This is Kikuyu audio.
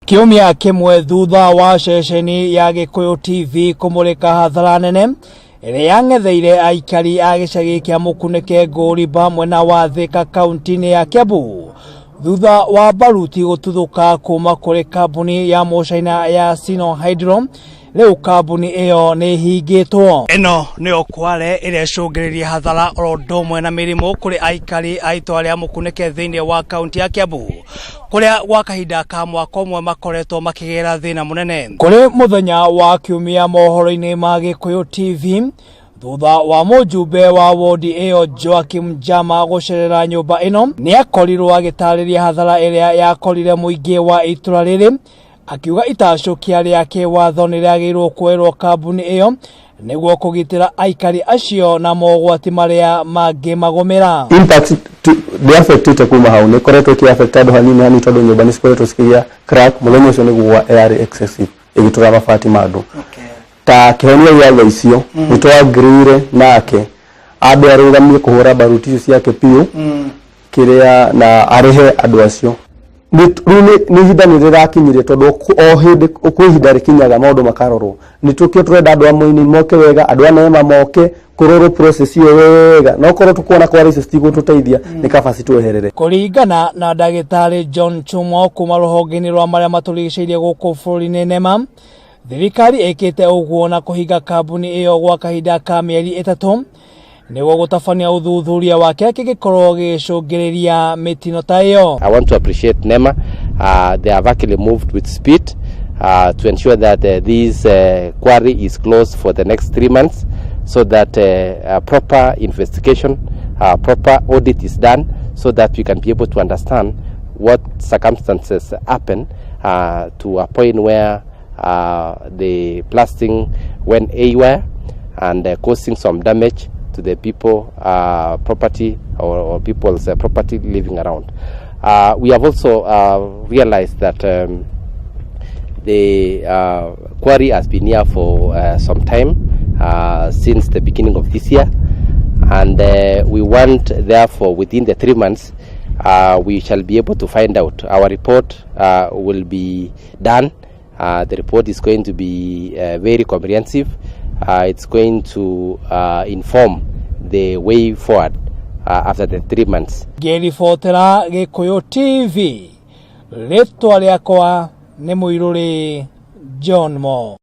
Kiumia kĩmwe thutha wa ceceni ya Gĩkũyũ TV kũmũrĩka hathara nene ĩrĩa yang'etheire aikari a gĩcagi kĩa Mũkunĩke Ngũrimba mwena wa Thĩka kaunti-inĩ ya Kiambu thutha wa baruti gũtuthũka kuma kũrĩ kambuni ya Mũcaina ya Sinohydro. Rĩu kambuni ĩyo nĩ ĩhingĩtwo. Ĩno nĩyo kware ĩrĩa ĩcũngĩrĩirie hathara oro ũndũ ũmwe na mĩrimũ kũrĩ aikari a itũra rĩa Mũkunĩke thĩinĩ wa kaunti ya Kiambu, kũrĩa gwa kahinda ka mwaka ũmwe makoretwo makĩgera thĩna mũnene. Kũrĩ mũthenya wa Kiumia mohoro-inĩ ma Gĩkũyũ TV, thutha wa mũjumbe wa wodi ĩyo Joakim Njama gũcerera nyũmba ĩno, nĩ akorirwo agĩtarĩria hathara ĩrĩa yakorire mũingĩ wa itũra rĩrĩ, akiuga itacũkia rĩa kĩwatho nĩ rĩagĩrĩirwo kuoerwo kambuni ĩyo nĩguo kũgitĩra aikari acio na mogwati marĩa mangĩmagũmĩra. Impact ndĩaffectĩte kuma hau, nĩ ĩkoretwo ĩkĩ affect andũ hanini hanini tondũ nyũmba nĩ cikoretwo cikĩgĩa crack. Mũthenya ũcio nĩguo yarĩ excessive, ĩgĩtũra mabati ma andũ. Ta kĩhonia gĩa thaa icio, nĩ twagĩrĩire nake ambe arũgamie kũhũra baruti icio ciake biũ kĩrĩa na arĩhe andũ acio. Rĩu nĩ ihinda nĩ rĩrakinyire tondũ o hĩndĩ kwĩ ihinda rĩkinyaga maũndũ makarorwo. Nĩ tũkĩo tũrenda andũ a mũini moke wega, andũ a NEMA moke kũrorwo process ĩyo wega, na okorwo tũkuona kwara icio citigũtũteithia, nĩ kaba citweherere. Kũringana na ndagĩtarĩ John Chumo kuma rũhonge-inĩ rwa marĩa matũrigicĩirie gũkũ bũrũri-inĩ NEMA, thirikari ĩkĩte ũguo na kũhinga kambuni ĩyo gwa kahinda ka mĩeri 3 nĩguo gũtabania ũthuthuria wa kĩrĩa kĩngĩkorwo gĩgĩcũngĩrĩria mĩtino ta ĩyo. I want to appreciate NEMA. They have actually moved with speed to ensure that this quarry is closed for the next 3 months so that a proper investigation, proper audit is done so that we can be able to understand what circumstances happen to a point where the blasting went haywire and causing some damage to the people property or people's property living around. We have also realized that the quarry has been here for some time, since the beginning of this year, and we want, therefore, within the 3 months, we shall be able to find out. Our report will be done. The report is going to be very comprehensive. It's going to inform the way forward after the 3 months. Ngĩribotera Gĩkũyũ TV, rĩtwa rĩakwa nĩ Mũirũrĩ John Mo.